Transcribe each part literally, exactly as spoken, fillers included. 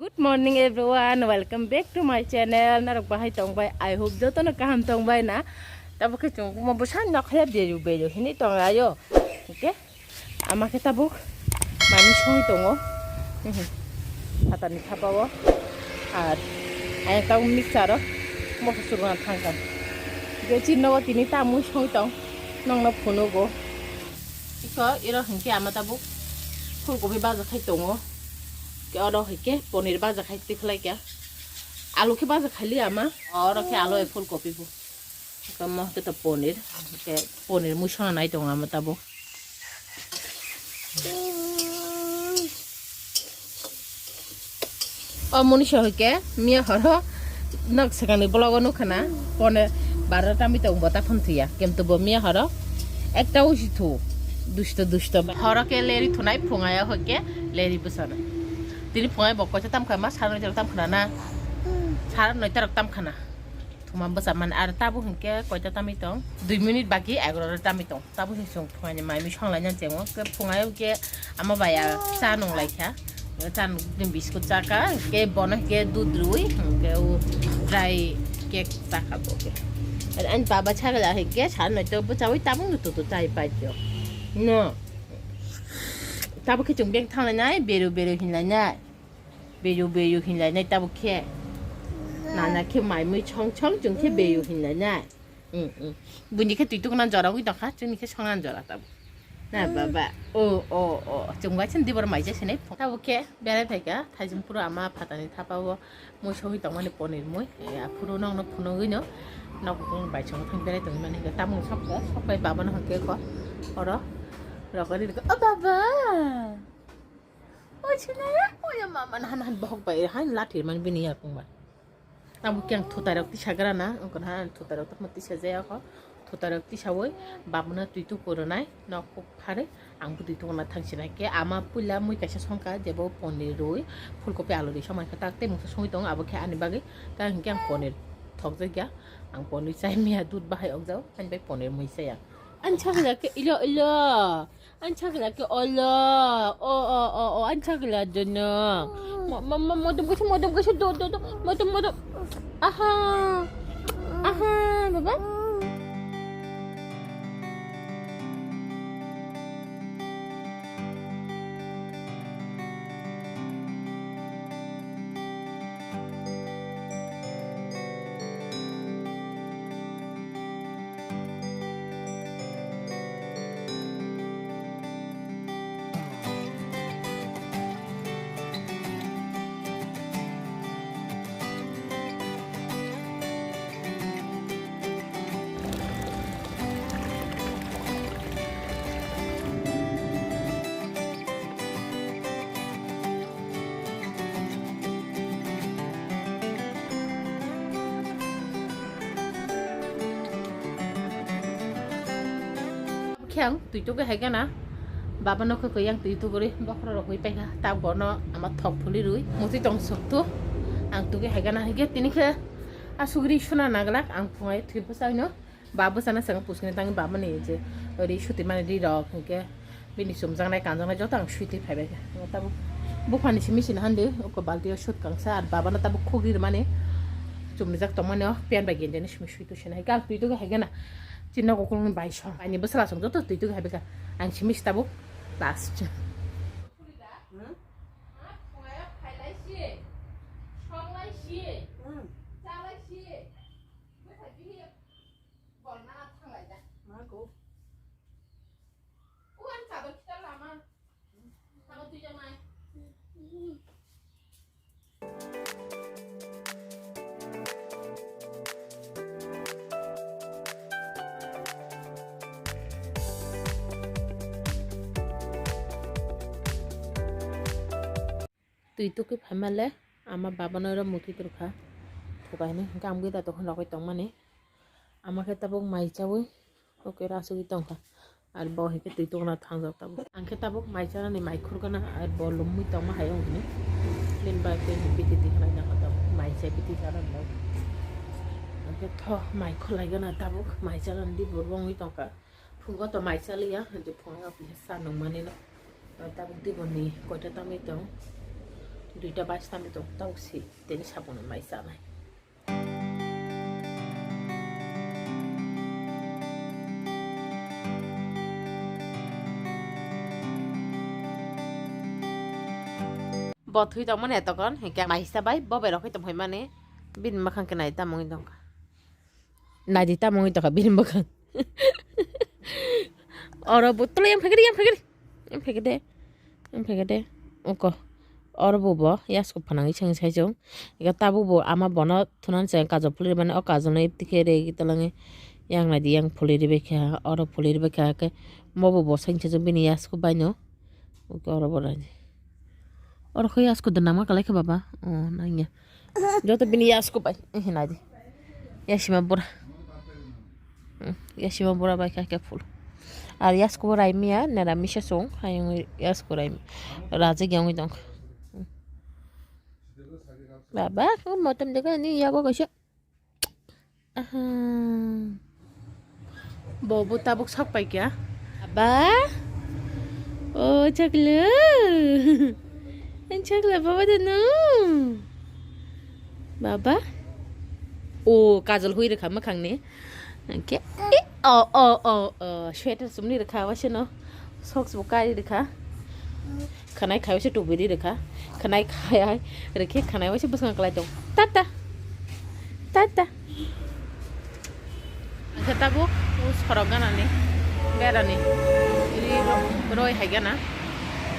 Good morning everyone, welcome back to my channel. Narok bahai tong bai? I hope joto no kaham tong bai na. Tabo khe chwng mo bwsa nok khe beru beru hini tong ayo. Okay. Ama khe tabuk mani songwi tongo. Mhm. Hatani thapa o. Ar ayang tabuk mixer o moso suruna thangkha. Je chinno o tini tamwi songwi tong. Nongno phunugo. Iko iro hinkhe ama tabuk phulkopi baja khai tongo. Ke oro hinkhe ponir baja khai tikhlai kya. Alu khe baja khaili ama. Oro khe alu e phulkopi bo. Iko mo khe to ponir. Ke ponir mui sona nai tongo ama tabuk. O muni sohoi ke miya horo nok swkangni vlog o nukha na, phone baro tamwi tong bo ta phone thuya, kintu bo miya horo ekta usi thu, dusto dusto. Horo ke leri thunai, phungai hoi ke leri bwsana. Tini phungai bo koita tam khana, sara noita rok tam khana na, sara noita rok tam khana. Thuma bwsa man ar tabuk hinkhe koita tamwi tong, dui minute baki egarota tamwi tong. Tabuk se chwng phungaini mai mui songlaina chengo. Ke phungai ke ama baya cha nung laikha. Cha nung biskut chaka, ke bono ke dud rwi, ke u dry cake chaka bo ke. Ani baba chagla he ke sa noi to bwchawi tabuk no tutu chai pajo. No. Tabuk khe chwng beng thanglainai, beru beru hinlainai. Beru beru hinlainai tabuk khe. Nana khe mai mui chong chong chwng khe beru hinlainai. Mm, mm. Buini khe twi tukna jora wngwi tongkha, chwngni khe songna jora tabuk. Na baba, o, o, o, chwng bai chwng dibor mai jai sinai. Tabuk khe berai phaikha, Thaijingpuro ama phatani thapa o mui sogwi tongmani ponir mui. E, aphuru nokno phunugwino nok bai chwng thang berai tongwi mani hwnkhe tamung sokha, sokbai babano hwnkhe kho oro rogori rwkha, "O baba!" O sinaya, o ya mama, nahan nahan bohok bai, hain lathi mani bini yakung bai. Abo khe ang thutai rok tisa gra na, wngkha na thutai rok tongma tisa jaya kho. Thutai rok tisawi babano twi tuku rwnai, nok kuk pharwi ang bo twi tukna thang sinai khe ama puila mui kaisa songkha, jebo ponir rwi, phulkopi alu rwi somai khe tak tei mungsa songwi tongo, abo khe ani bagwi ta hinkhe ang ponir thokjakya, ang ponir chai maya dud bahai okjao, ani bai ponir mui chaya. Ani sakjak khe ilo ilo. Ani sakla khe olo. O, o, o, o, ani sakla dono. Mo, mo, mo, modom kaisa, modom kaisa, do, do, do. Modom, modom. Aha. Aha, baba. Khe ang twi tugwi hai gana, baba no khe koi ang twi tugwi bokhorok rok hui paikha, tak bono ama thok phuli rwi muti tong suktu ang tugwi hai gana, hai khe tini khe asugri suna naglak ang phungai thwi bwsai no. Ba bwsana saka puskini tangwi bamani je ri sutimani ri rok hinkhe bini chumjaknai kanjaknai joto ang suitwi phaibai kha. Tabuk buphani simi sini hande uko balti o sut kangsa ar babano tabuk khugri rwmani chumrijak tongmani o pen bai gendeni simi suitwi sini hai khe ang twi tugwi hai gana chinno kukulungni bai song baini bwsala song joto twi tugwi hai bai kha ang simi si tabuk last. Bol nana thanglai da. Ma go. O ang chador kita lama. Thango twi janai. Twi tukui phaima le ama babano oro muti torkha. Thukaini hwnkhe amgwi da tongkha nokoi tongmani. Ama khe tabuk mai chaui oke rasugwi tongkha. Ar bo hinkhe twi tukna thangjak tabuk. Ang khe tabuk mai chanani mai khurgana ar bo lumui tongma hai wng hini. Nini bagwi tei biti tikhlai nangkha tabuk mai chai biti chana nang. Ang khe tho mai khulai gana tabuk mai chanani di bo wngwi tongkha. Phungo to mai chaliya, je phungo kisa sa nungmani no. Tabuk diboni koita tamwi tong. Duita bais tamni tongo, tabuk si tini saboni mai chanai. Bo thwi tongmani etokon, hinkhe maisa bai bo bai rokhe tongphai mani, bini mwkhang khe nai tamo wngwi tongkha. Naidi tamo wngwi tongkha bini mwkhang. Oro bo tolo yang phagiri, yang phagiri. Yang phagide. Yang phagide. Oko. Oro bo bo yasku phanangwi seng sai jong. Ega tabuk bo ama bono thunan se kajol phuli mani o kajol no ipti khe re igi talangwi. Yang naidi yang phuli ribai kha. Oro phuli ribai kha ke. Mo bo bo seng sai jong bini yasku bai no. Oko oro bo naidi. Oro khe yasku de nama kalai kha baba. O nangya. Joto bini yasku bai. Eh, naidi. Yasima bura. Hmm, yasima bura bai kha khe phul. Ar yasku bo raimiya, nera misa song, hayung yasku raimi. Raja gyangwi dong. Hmm. Baba, ko motom de ni yago kaisa. Aha. Bo bo tabuk sak pai kya? Baba? O chaklo. Ang chaklo baba da no. Baba? O kajol hui rwkha mwkhang ni. Angke. O o o o sweater sumni rwkha wase no. Socks bo kari rwkha. Khwnai khai wase tubiri rwkha. Khwnai khai hai rwkhe khwnai wase bwswng kwlai tong. Tata. Tata. Khe tabuk o sorok ganani berani ri ro-, roi hai gana.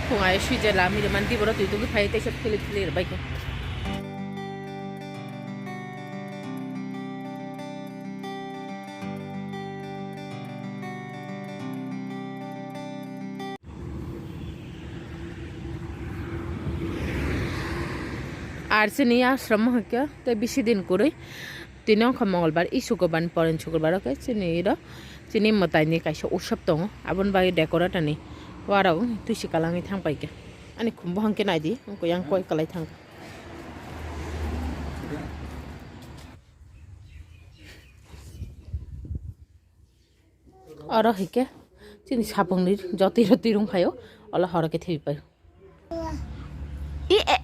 Phung ai sui je lami rwmani di borok twi tugwi phai teisa philip philip rwbai khe. Ar chini ashram hwnkhe tei bisi din kwrwi. Tini wngkha Mongolbar, i Sukurbar ni pore ni Sukurbar o khe chini iro chini mwtai ni kaisa utsav tongo, aboni bagwi decorate ni warok twi si kwlangwi thang pai khe. Ani khumbo hwnkhe naidi, wngkha yang koi kwlai thang kha. Oro hai khe chini sapung ni jotwi rotwi rung phaio, ola horo khe thwi paio. I e,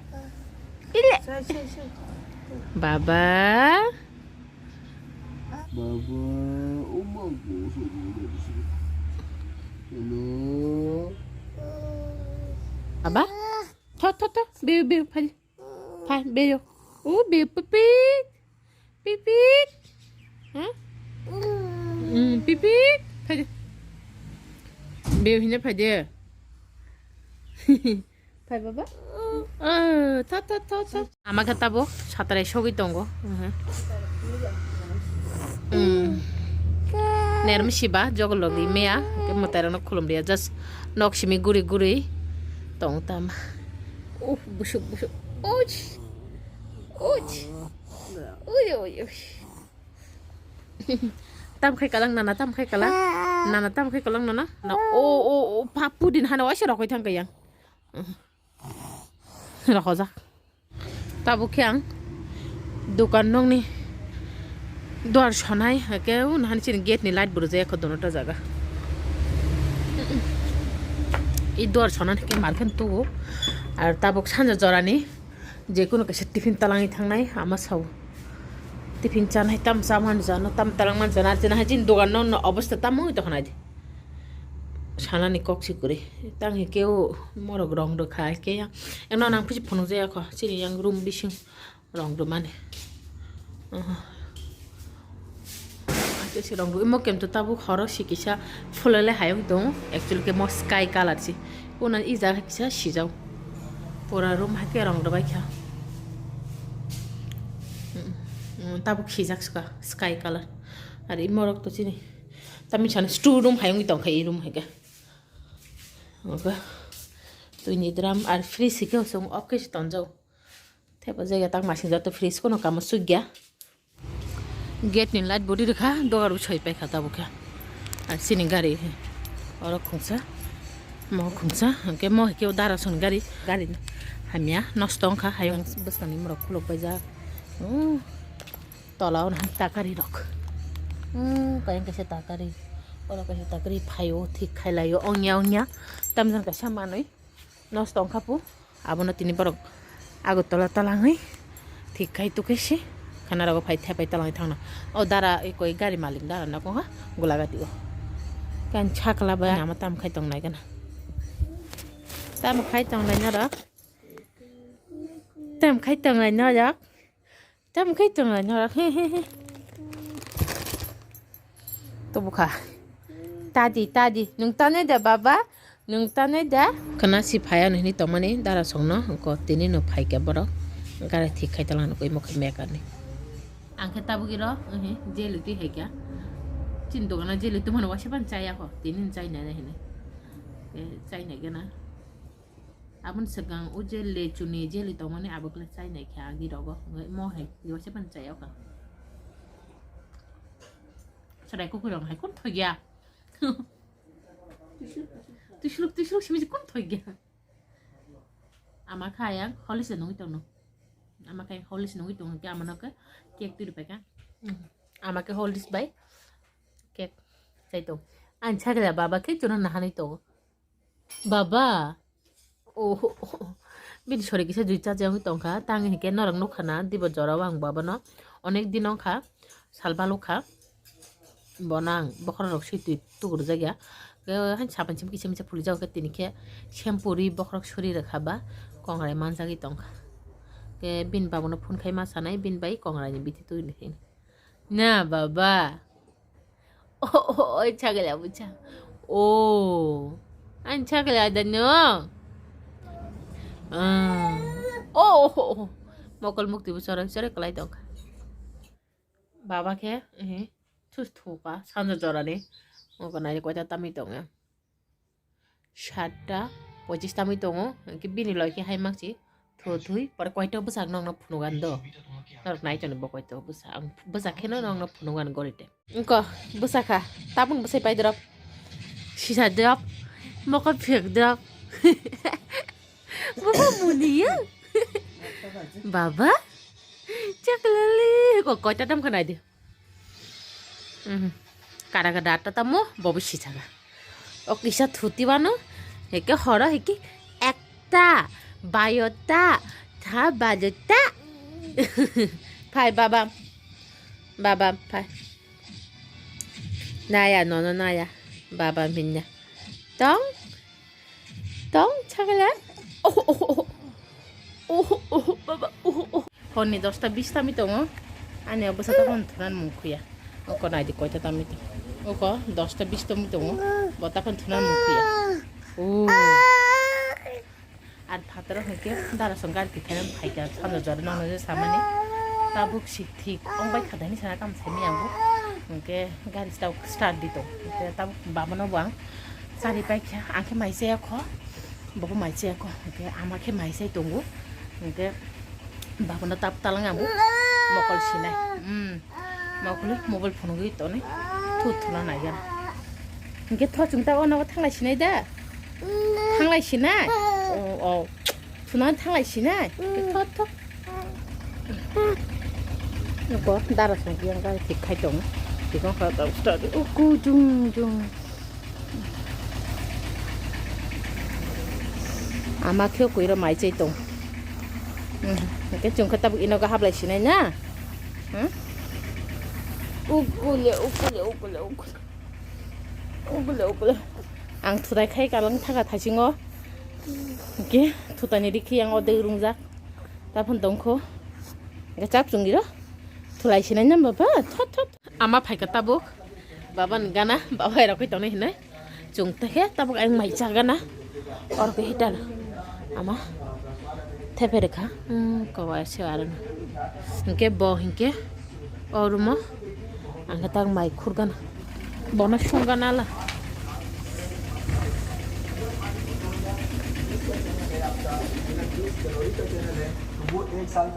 i le. Baba. Baba, uma go so go. Hello. Baba. Tho, tho, tho. Biu, biu, phai. Phai, biu. U, biu, pipik. Pipik. Huh? Mm, pipik. Phai de. Biu hine phai de. Phai baba. Oh, tho, tho, tho, tho. Ama khe tabuk satrai sogwi tongo. Mhm. Mm. Nermi siba jogol logri meya, ke mwtai rokno khulum riya, just nok simi guri guri tong tam. Uh, busuk, busuk. Uch. Uch. Ui, ui, ui. Tam khai kalang nana, tam khai kalang. Nana tam khai kalang nana. Na, o, o, o, papu din hana waisa rokoi thang kayang. Rokojak. Tabuk khe ang dukan nokni duar sonai, hake o nahani chini gate ni light bo rwjak ya kho dono ta jaga. I duar sonani khe mar khe tugo. Ar tabuk sanja jorani je kunu kaisa tiffin talangwi thangnai ama sao. Tiffin chanai tam chamani jano, tam talangmani jano, ar chini hai chini dukan nokno obostha tamo wngwi tongkha naidi. Sanani kok si kwrwi. Tang hi keo morok rong rwkha, khe yang. Eno nang pisi phunuk jaya kho. Chini yang room bising rong rwmani. Aha. Khe si rong rw-, imo kemto tabuk horo si kisa phulele hayung tong. Actually khe mo sky color si. Unan i jaga kisa sijao. Pura room hai khe rong rwbai kha. Mm, mm, tabuk sijak suka sky color. Ar imo rok to chini. Tamni sana store room hai wngwi tongkha, i room hai khe. Oke. Twini drum ar fridge hai khe chwng off khe se tonjao. Thaibo jaiga tak masing jato fridge kono kamo sugya. Gate ni light bo ri rwkha, dogar bo soi paikha tabuk khe. Ar chini gari oro khungsa, mo khungsa, hwnkhe mo hai khe o dara soni gari, gari hamya nosto wngkha, hayung bwskangni borok khuluk paijak. Oh. Tola o nahani takari rok. Hmm, kayang kaisa takari. Oro kaisa takari phaio, thik khailai o, ongya ongya. Tamjani kaisa manwi nosto wngkha pu. Abono tini borok Agartala talang hai thik khai tukai se khana rogo phai thepai talang thangna. O dara ikoi gari malik dara na kong ha gulagati o. Kan chakla ba ama tam khai tong nai gana. Tam khai tong nai na rak. Tam khai tong nai na rak. Tam khai tong nai na rak. He he he. Tubukha. Tadi, tadi. Nung tanai da, baba? Nung tanai da? Khana si phai ano hini tongmani dara songno, ko tini no phai khe borok. Gari thik khai talang no koi mokhe mekar ni. Ang khe tabuk iro, ehe, jeli twi hai kha. Chini dogano jeli tongmani waisa pan chaya kho. Tini no chai nai hini. Eh, chai nai gana. Aboni swkang o je lechuni jeli tongmani abo khe chai nai kha agi rogo. Mo hai, waisa pan chaya kho. Chwrai kukurok hai kun thoi ya. Tuisuluk, tuisuluk simi kun thoi ya. Ama kha yang holis nungwi tongno. Ama kha yang holis nungwi tongno khe amano khe cake twi rwpai kha. Ama khe holis bai cake chai tong. Ang chakla baba khe chuna nahanwi tongo. Baba. Oh, bini sori kisa jui cha jagwi tongkha. Tang hinkhe norok nukha na, dibo jorao ang babano. Onek din wngkha, sal balukha. Bono ang bokhorok swi twi tugur jakya. Khe hain sapan sim kisa misa phuli jago khe tini khe shampoo ri bokhorok suri rwkha ba kongrai manjagwi tongkha. Khe bini babano phone khai ma sanai, bini bai kongrai ni bithi twi ni. Na baba. Oh, oh, oh, chagala bucha. Oh. Ang chagala da no. Ah. Oh, oh, oh. Mokol mukti bu choroi choroi kalai tongkha. Baba khe, eh, thus thuka, sanja jorani. Mokol nai koita tamwi tongo. Satta pochis tamwi tongo, hwnkhe bini loi khe hai mangsi thuthui, pore koito bwsak nokno phunugan do. Norok nai toni bo koito bwsak, ang bwsak kheno nokno phunugan gorite. Wngkha bwsakha, tabuk bwsai pai drop. Sisa drop, mokol phek drop. Baba mulia. Baba, chaklali, ko koita tam khanai de. Mhm. Kada kada atta tamo, bobo sichaga. O kisa thuti wano, heke horo, heke ekta, bayota, tha bayota. Phai baba, baba, phai. Naya, nono naya, baba minna. Tong, Tong, chakla. Oh, oh, oh. Oh, oh, oh, baba. Oh, oh. Horni dosta bis tami tongo. Ani o bwsa tokon thunan mung khuya. Oko nai di koita tami tongo. Oko dosta bis tami tongo. Bo tokon thunan mung khuya. Oh. Ar phataro hwnkhe dara song gari tikhaino phaikha sanja jora nokno je samani. Tabuk si thik ong bai kha daini sana kam saimani ang bo. Hwnkhe gari start di tong. Hwnkhe tabuk babano bo ang Chari paikha, ang khe mai chaya kho, bo bo mai chaya kho, hwnkhe ama khe mai chai tongo, hwnkhe babono tap talang ang bo mokol sinai, hmm, mokol mobile phunugwi tonwi thu thuna naiya, hwnkhe tho chwng ta o nogo thanglai sinai da, thanglai sinai, o, o. Thunani thanglai sinai. Thot, thot. Nokho dara song yang gari thik khai tong. Thik wng kha tong start. Uku jung jung. Ama khe koi ro mai chai tong. Hmm. Hwnkhe chwng khe tabuk ino ga hablai sinai na. Hmm? Ukule, ukule, ukule, ukule. Ukule, ukule. Ang thutai khai kalang thaga thaisingo. Hwnkhe thutani rikhi yang odek rungjak. Taphun tongkho. Hwnkhe chak chungiro. Thulai sinai na baba. Thot, thot. Ama phaikha tabuk. Baba ni gana. Baba hai rokoi tongnai hinai. Chwng tei khe tabuk ayang mai chagana. Oro khe heater. Ama thepe rwkha. Hmm, kowa se aro. Hwnkhe bo hwnkhe o room o ang khe tak mai khurgana. Bono songana la.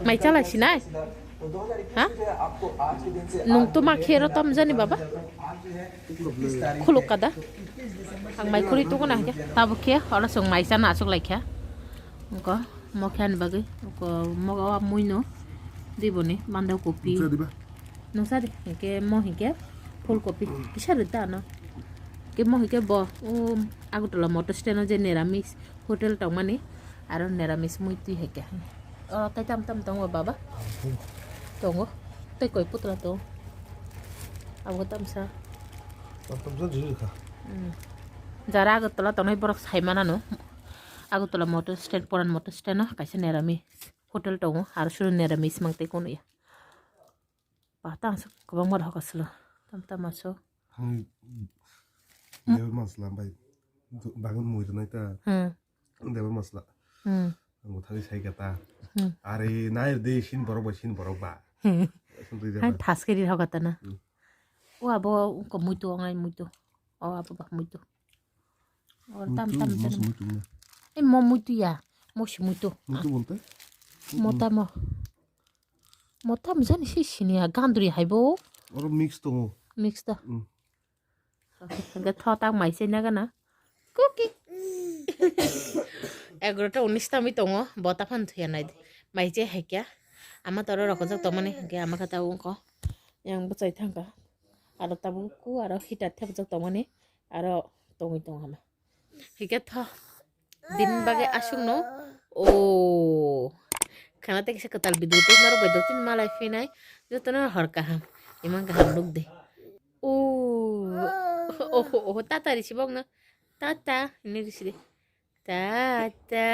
Mai chala sinai? Ha? Nung tuma khero tam jani baba? Khuluk kada. Ang mai khuri tuku na khe. Tabuk khe oro chwng mai chana achuk lai khe. Wngkha mo khe ani bagwi. Wngkha mo o mui no. Diboni banda kopi. Nungsa di ba? Nungsa di. Hwnkhe mo hwnkhe phul kopi. Kisa rwta ano. Hwnkhe mo hwnkhe bo. O Agartala motor stand o je neramis hotel tongmani. Aro neramis mui twi hai khe. Oh, tai tam tam tongo baba? Tongo. Tai koi putla tongo. Abo tamsa. Tam tam sa jui kha. Hmm. Jara Agartala tongnai borok sai manano. Agartala motor stand, Poran motor stand o kaisa Neramis hotel tongo. Aro suru Neramis mang tei kono ya. Ba, tang sa kwbangma rw hoka silo. Tam tam aso. Ang Hmm. Debor masla bai. Bagwi mui rwnai ta. Hmm. Debor masla. Hmm. Ang thani sai ka ta. Hmm. Are nai de sin borok bai sin borok ba. Hmm. Sun twi de Hai ba. Thas kiri hoka ta na. Hmm. O abo ko muitu, ngai muitu. O abo ba muitu. O tam Muitu, tam mas tam. Muitu na. E mo muitu ya. Mo si muitu. Muitu Ah, bolte? Mo tamo. Mo tam jani si sini ya gandri hai bo. Oro mix tongo. Mix ta. Mm. Hingke tho tak mai se naga na. Cookie. Egarota unis tami tongo. Bota phan thuya nai. Mai se hai kya. Ama toro rokojak tongmani. Hingke ama kata ungko. Yang bwchai thangka. Aro tabuk ku aro heater thepjak tongmani. Aro tongwi tong ama. Hingke tho. Din bagwi aswkno. O. Khana tei kisa kwtal video tei norok bai dottin malai phinai. Jotono hor kaham. Imang kaham nuk de. O. Oho, oho, tata risi bokno. Tata. Ini risi de. Tata.